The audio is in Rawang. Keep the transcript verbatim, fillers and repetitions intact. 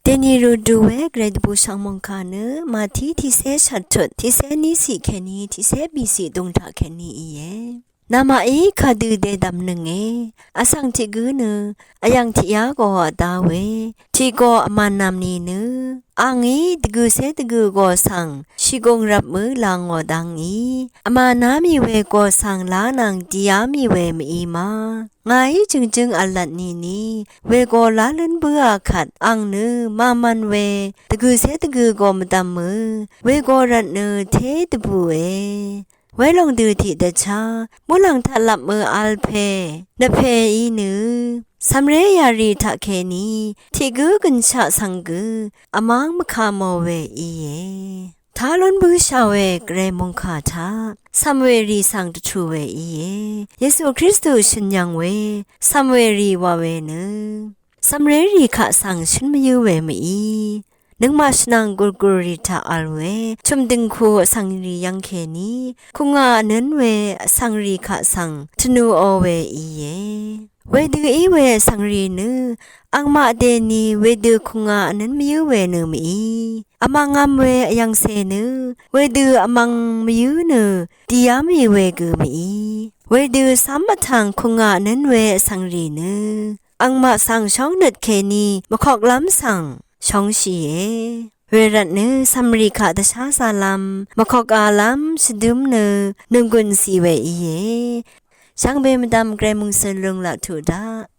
Dèní rø dø we gvray dvbù shv̀ng mòngkà nø Màtí tiqcé shvt tut, tiqcé ní ciq kèní, tiqcé bìciq dung taq kèní íe. Namaqí kadø dèdv̀mnønge, vsvng tiq gǿ nø vyv̀ng tiqyá gø vdá we, tiq gø vmàn nvm nìnø, àngí dvgø̀cé dvgø̀ gø svng shìgùng rvp mø làngò dvngí, vmàná mì we gø svng lá nvng dìá mì we mv-í ma. Ngàí jø̀ngjøng v̄l lvt nìnì, we gø lá lún bǿà kvt àng nø màmvn we, dvgø̀cé dvgø̀ gø mvdv̀mø, we gø rvt nø té dvbùe. Welòng dø tiqdvchá, muqlàng taq lvp mø v̄l pè, nvpè í nø, cv̀mré yarì taq kèní, tiq gǿ gønshaq svng gø, vmáng mvkà mò we íe. Tá lún bǿshà we gvray mòngkà taq, cv̀m wèrì svng dvtù we íe. Yesu Kristu shø̀n yv̀ng we, cv̀m wèrì wà we nø, cv̀mré rì kaq svng shǿn mvyǿ we mv-í. Nøngmaq shvnvng gùrgùr rì taq v̄l we, chø̀m dø̀ngku vsvng rì yv̀ng kèní, kùngà vnǿn we vsvng rì kaq svng, tvnuò we íe. Wedø í we vsvng rì nø, àngmaq dèní wedø kùngà vnǿn mvyǿ we nø mv-í. Vmv̀ngvm we vyv̀ngcè nø, wedø vmv̀ng mvyǿ nø, dìá mì we gø mv-í. Wedø cv́m vtv̀ng kùngà vnǿn we vsvng rì nø, àngmaq svng shóngnøt kèní, mvkoklv́m svng, shóngshìe. Wervt nø, cv̀mrì kaq dvshá zalv́m, mvkokalv́m, shvdǿm nø, nònggùn cì we íe. Shvngbe mvdv̀m gvray mòngsø̀n lùng laq tuq daq.